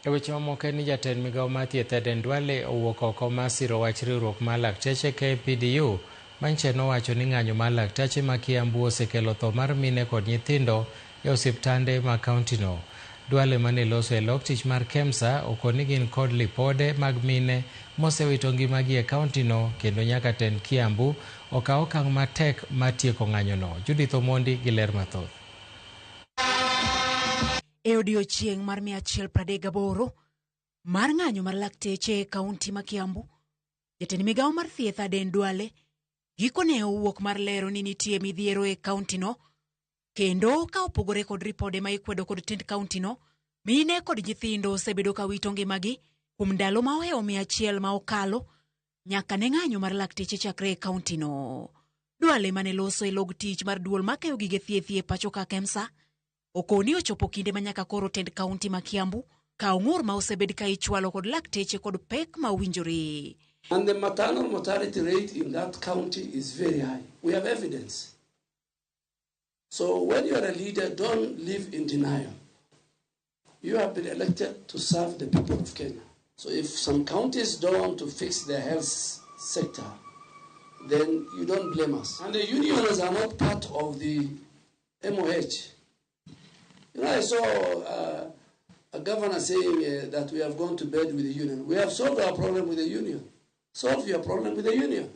E weche mamoko en ni jatend migawo mar thieth Aden Duale owuok oko mar siro wach riwruok mar lakteche KMPDU manyicha nowacho ni ng'anyo mar laktache ma Kiambu osekelo tho mar mine kod nyithindo e osiptande ma kauntino. Duale mane loso e lok tich mar KEMSA okoni gin kod lipode mag mine mosewito ngimagi e kauntino kendo nyaka tend Kiambu okaw okang' matek mar tieko ng'anyono. Judith Omondi gi ler mathoth. E odiechieng' mar 138 mar ng'anyo mar lakteche e kaunti ma Kiambu, jatend migawo mar thieth Aden Duale gikone owuok mar lero ni nitie midhiero e kauntino kendo ka opogore kod ripode ma ikwedo kod tend kauntino, mine kod nyithindo osebedo ka wito ngimagi kuom ndalo ma ohewo 100 ma okalo nyaka ne ng'anyo mar lakteche chakre e kauntino. Duale mane loso e log tich mar duol makayo gige thieth e pacho ka KEMSA okoni ochopo kinde ma nyaka koro tend kaunti ma Kiambu kaw ng'ur ma osebed ka ichwalo kod lakteche kod pek ma owinjore. And the maternal mortality rate in that county is very high. We have evidence. So when you are a leader, don't live in denial. You have been elected to serve the people of Kenya. So if some counties don't want to fix their health sector, then you don't blame us. And the unions are not part of the MOH. I saw a governor saying that we have gone to bed with the union. We have solved our problem with the union. Solve your problem with the union.